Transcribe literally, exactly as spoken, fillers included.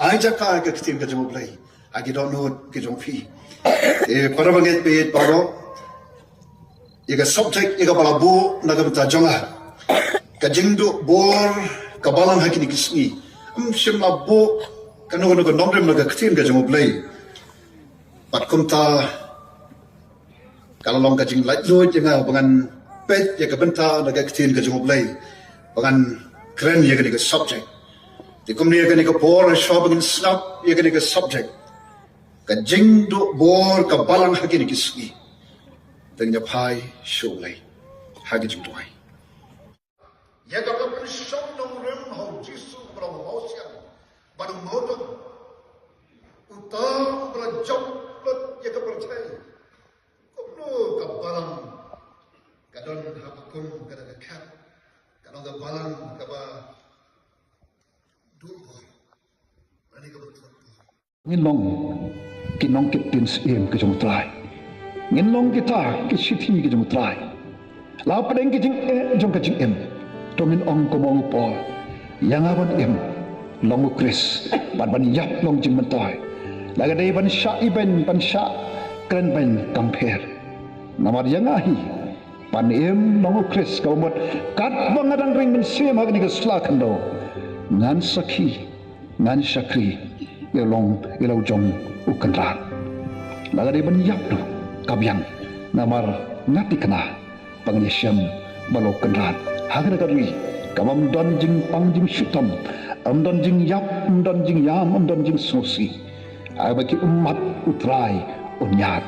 Ai jaka ka ktien ka jong U Blei ha ki dohnud ki jong phi. Te para bangeit bangeit baroh, ïa ka subject ïa kaba la buh na ka bynta jong nga, ka jingduh bor ka balang ha kine ki sngi. Ym shym la buh kano kano ka nongrim na ka ktien ka jong U Blei. Bad kumta ka la long ka jinglaitluid ïa nga ba ngan peit ïa ka bynta na ka ktien ka jong U Blei, ba ngan kren ïa kane ka subject. Te kumne ïa kane ka por shuwa ba ngin sngap ïa kane ka subject, ka jingduh bor ka balang ha kine ki sngi, te ngin ïa phai sha U Blei ha ka jingduwai. Ïa kaba pynshong nongrim ha U Jisu ba la mawsiang bad u mawdong, uta uba la jop lut ïa ka pyrthei. Kumno ka balang ka don ha ka kum ka da ka khat, ka don ka balang kaba duh bor. Lane kaba duh bor. Ngin long ki nongkit ktien syiem ka jong U Trai. Ngin long kita ki shithi ka jong U Trai. La pdeng ki jingeh jong ka jingim, to ngin ong kumba ong u Paul, ïa nga ban im long U Khrist, bad ban ïap long jingmyntoi. La ka dei ban shah ibeiñ ban shah krenbeiñ kam pher. Namar ïa nga hi ban im long U Khrist, kaba mut katba nga dang ring mynsiem ha kane ka sla khyndew, ngan sakhi, ngan shakri ïa long ïa la u jong U Kynrad. La ka dei ban ïap ruh ka biang, namar nga thikna ba ngan ïashem bad la U Kynrad ha kane ka ri kaba ym don jingpang jingshitom, ym don jingïap, ym don jingïam, ym don jingsngewsih, ha kaba ki ummat U Trai un ïaid.